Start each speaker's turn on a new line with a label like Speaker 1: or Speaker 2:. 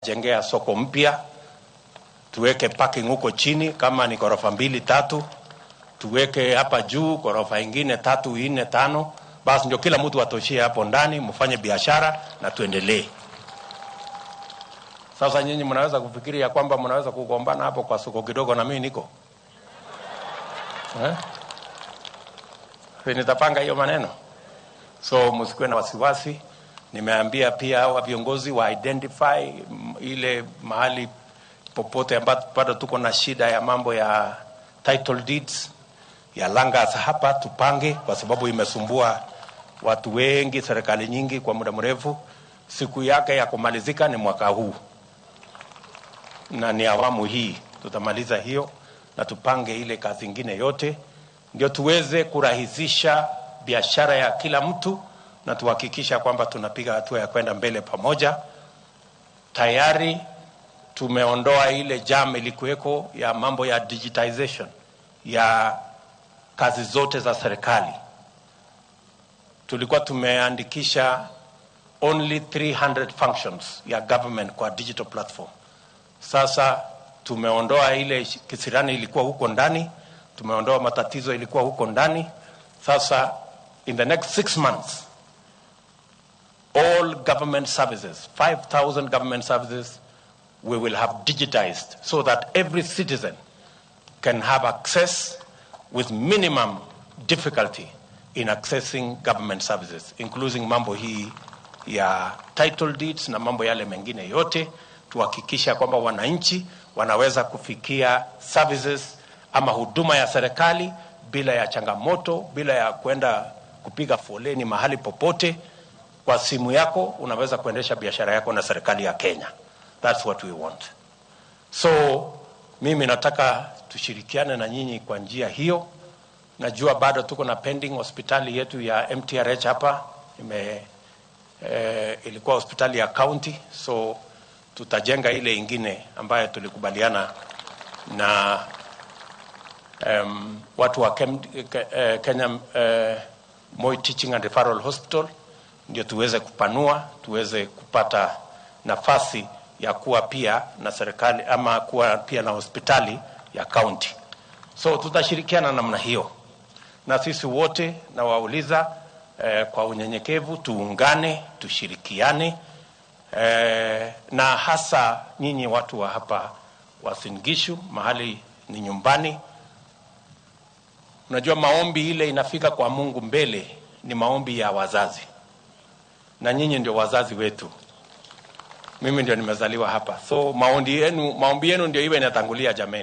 Speaker 1: Jengea soko mpya, tuweke parking huko chini kama ni ghorofa mbili tatu, tuweke hapa juu ghorofa ingine tatu nne tano, basi ndio kila mtu atoshie hapo ndani, mfanye biashara na tuendelee. Sasa nyinyi mnaweza kufikiria kwamba mnaweza kugombana hapo kwa soko kidogo na mimi niko eh? Nitapanga hiyo maneno, so msikuwe na wasiwasi. Nimeambia pia hawa viongozi wa identify ile mahali popote ambapo bado tuko na shida ya mambo ya title deeds ya Langas hapa, tupange, kwa sababu imesumbua watu wengi, serikali nyingi kwa muda mrefu. Siku yake ya kumalizika ni mwaka huu na ni awamu hii tutamaliza hiyo, na tupange ile kazi ingine yote, ndio tuweze kurahisisha biashara ya kila mtu na tuhakikisha kwamba tunapiga hatua ya kwenda mbele pamoja. Tayari tumeondoa ile jam ilikuweko ya mambo ya digitization ya kazi zote za serikali. Tulikuwa tumeandikisha only 300 functions ya government kwa digital platform. Sasa tumeondoa ile kisirani ilikuwa huko ndani, tumeondoa matatizo ilikuwa huko ndani. Sasa in the next 6 months, all government services, 5,000 government services, we will have digitized so that every citizen can have access with minimum difficulty in accessing government services, including mambo hii ya title deeds na mambo yale mengine yote, tuhakikisha kwamba wananchi wanaweza kufikia services ama huduma ya serikali bila ya changamoto, bila ya kwenda kupiga foleni mahali popote. Kwa simu yako unaweza kuendesha biashara yako na serikali ya Kenya. That's what we want. So mimi nataka tushirikiane na nyinyi kwa njia hiyo. Najua bado tuko na pending hospitali yetu ya MTRH hapa ilikuwa hospitali ya county, so tutajenga ile ingine ambayo tulikubaliana na watu wa Kenya Moi Teaching and Referral Hospital, ndio tuweze kupanua, tuweze kupata nafasi ya kuwa pia na serikali ama kuwa pia na hospitali ya county. So tutashirikiana namna hiyo, na sisi wote nawauliza kwa unyenyekevu tuungane, tushirikiane na hasa nyinyi watu wa hapa Uasin Gishu, mahali ni nyumbani. Unajua maombi ile inafika kwa Mungu mbele ni maombi ya wazazi, na nyinyi ndio wazazi wetu. Mimi ndio nimezaliwa hapa, so maombi yenu ndio iwe inatangulia jameni.